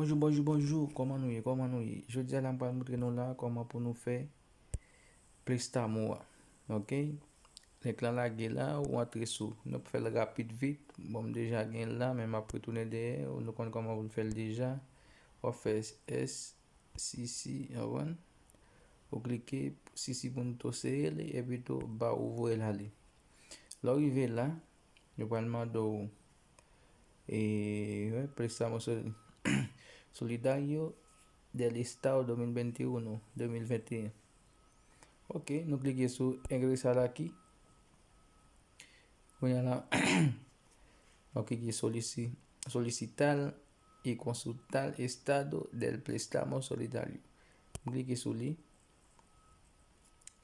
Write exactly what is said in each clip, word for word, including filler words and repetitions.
Bonjou, bonjou, bonjou. Kòman nou ye? Kòman nou ye? Jodi a la, m pral montre nou la kòman pou nou fè Prestamo a. Ok? Link lan lage la, ou antre sou. Nou ap fè l rapid vit. Bon, m deja gen l la, men m ap retounen dèyè. Nou konn kòman pou n fè l deja. W ap fè S C C, w konprann? Ou klike C C Punto C L, epi tou ba ou voye l ale. Lè w rive la, yo pral mande w, e, wè, Préstamo Sol-, Solidario del Estado dos mil veintiuno, de mil venteyen. Ok, nou klike sou Ingresar aquí. Kounye a la, nou klike solisi-, solicitar y consultar estado del préstamo solidario. M klike sou li.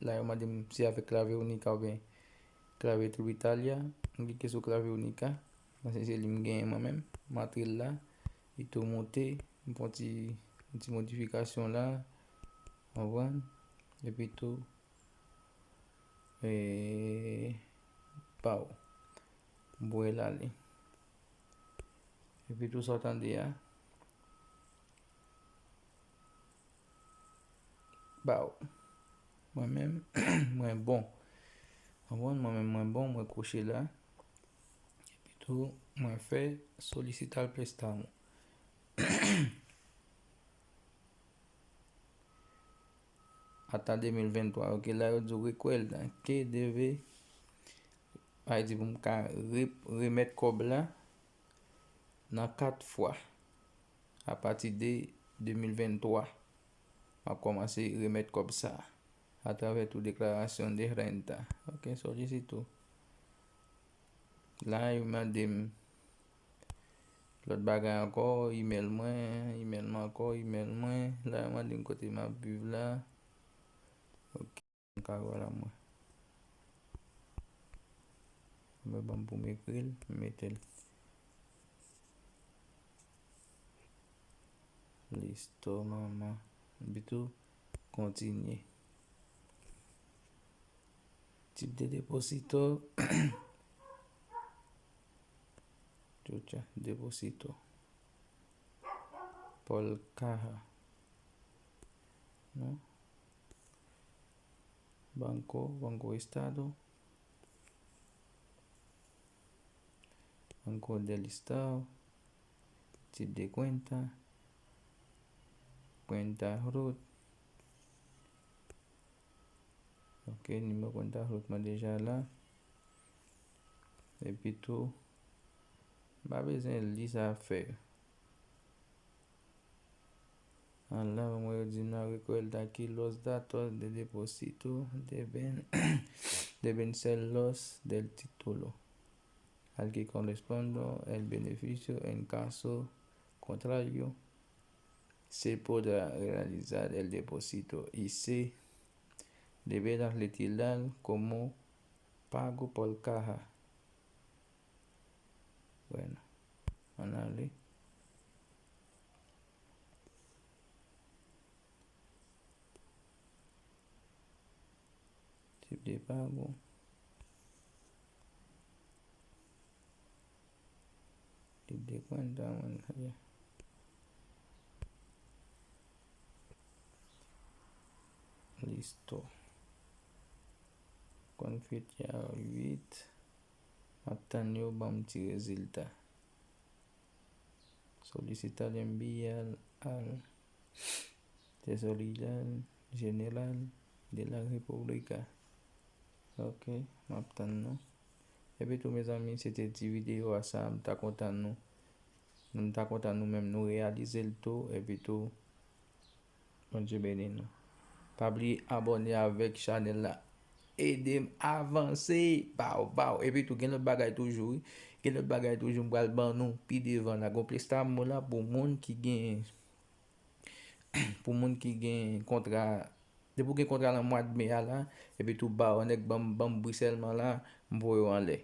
La, yo mande m si avèk Clave Única oubyen Clave Tributária. M klike sou Clave Única. Paske se li m genyen mwen menm. M antre l la. Li tou monte. M fè yon ti, yon ti modifikasyon la. Konprann? Epi tou, e, baw. M voye l ale. Epi tou sa w tande a. Baw. Mwen menm, mwen bon. Konprann? Mwen menm, mwen bon, mwen kouche la. Epi tou, mwen fè solicitar préstamo. Hasta de mil ventwa, ok, la yo di w recuerda que debe, sa vle di pou m ka re-, remèt kòb la nan kat fwa. Apati de de mil venntwa, m ap kòmanse remèt kòb sa atravè tou deklarasyon de renta. Ok, solicito. La, yo mande m lòt bagay ankò, email mwen, email mwen ankò, email mwen. La, yo mande m kote m ap viv la. Ok. M ka wè la mwen. Mwen ban m pou m ekri l, m mete l. Listo, manman. Epi tou, kontinye. Tip de depósito. Chucha, depósito. Por caja. Non? Banco, Banco Estado. Banco del Estado. Tip de cuenta. Cuenta RUT. Ok, nimewo cuenta RUT mwen deja la. Epi tou, m pa bezwen li sa ap fè. An la, mwen yo di m nan recuerda que los datos de depósito deben, deben ser los del título al que corresponde el beneficio, en caso contrario, se podrá realizar el depósito y se deberá retirar como pago por caja. Bueno, ann ale. Tip de pago. Tip de cuenta, mwen, ya. Listo. Konn fèt ya uit. M ap tann yo ban m ti rezilta. Solicitar enviar al Tesorería General de la República. Ok, m ap tann nou. Epi tou, mezanmi, se te ti videyo a sa, m ta kontan nou, m ta kontan nou menm nou reyalize l tou, epi tou, Bondye beni nou. Pa bliye abòne avèk chanèl la. Ede m avanse. Baw, baw. Epi tou, gen lòt bagay toujou, wi. Gen lòt bagay toujou, m pral ban nou pi devan la. Gon Préstamo la pou moun ki gen, pou moun ki gen kontra, depi w gen kontra nan mwa d me a la, epi tou ba w, nèg ban m, ban m bri sèlman la, m voye w anlè.